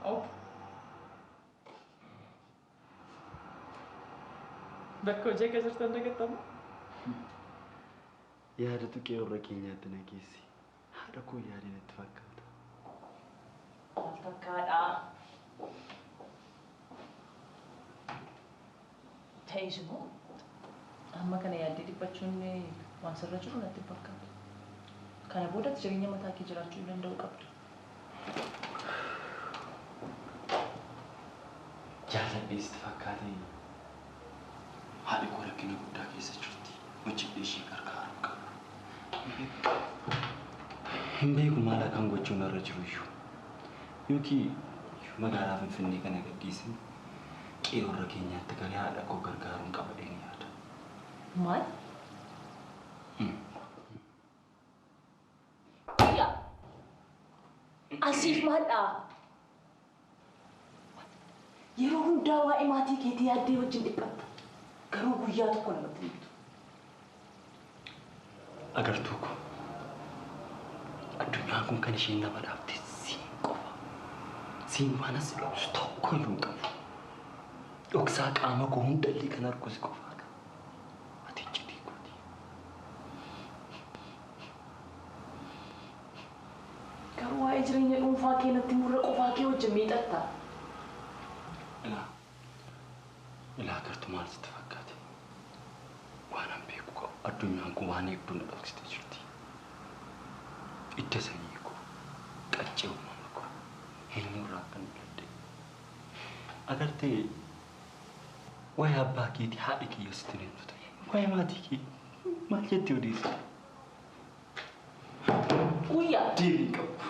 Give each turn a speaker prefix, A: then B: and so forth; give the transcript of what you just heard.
A: Okay. Bakka hojii akka jirtan dagattamu?
B: Yaadatu qe'ee warra keenyaatti na geesse. Haadha koo yaade natti fakkaata.
A: Maal takkaadha? Ta'es immoo amma kana yaaddee dhiphachuun waan sirra jiru natti hin fakkaatu. Kana booda ati jireenya mataa kee jiraachuu danda'uu qabda.
B: Jaalladhee sitti fakkaatee haadhi koo rakkina guddaa keessa jirti. Hojjedhee ishee gargaaruu qaba. Hin beeku maal akkan gochuun irra jiru iyyuu. Yookiin magaalaa Finfinnee kana gadhiisee qe'ee warra keenyaatti galee haadha koo gargaaruun qaba jedheen yaada.
A: Maal? Guyyaa! Asiif maal dhaa? Yeroo hundaa waa'ee maatii keetii yaaddee wajjin dhiphatta. Garuu guyyaa tokko namatti hin himtu.
B: Agartuu koo, addunyaan kun kan isheen na badhaafte siin qofa. Siin waan as dhoksu tokko iyyuu hin qabu. Dhoksaa qaama koo hundallee kan argu si qofaadha. Ati iccitii kooti.
A: Garuu waa'ee jireenya dhuunfaa kee natti himurra qofaa kee wajjin miixatta.
B: Ilaa, ilaa Agartuu maal sitti fakkaate? Waan an beeku qabu addunyaan kun waan hedduu na dhoksitee jirti. Idda sanyii koo, qaccee uumama koo, eenyurraa akkan dhaladhe. Agartee waa'ee abbaa keetii haadhi kee yoo sitti hin himtu ta'e, waa'ee maatii kee maal jettee odeessita?
A: Guyyaa!
B: Deebii hin qabu.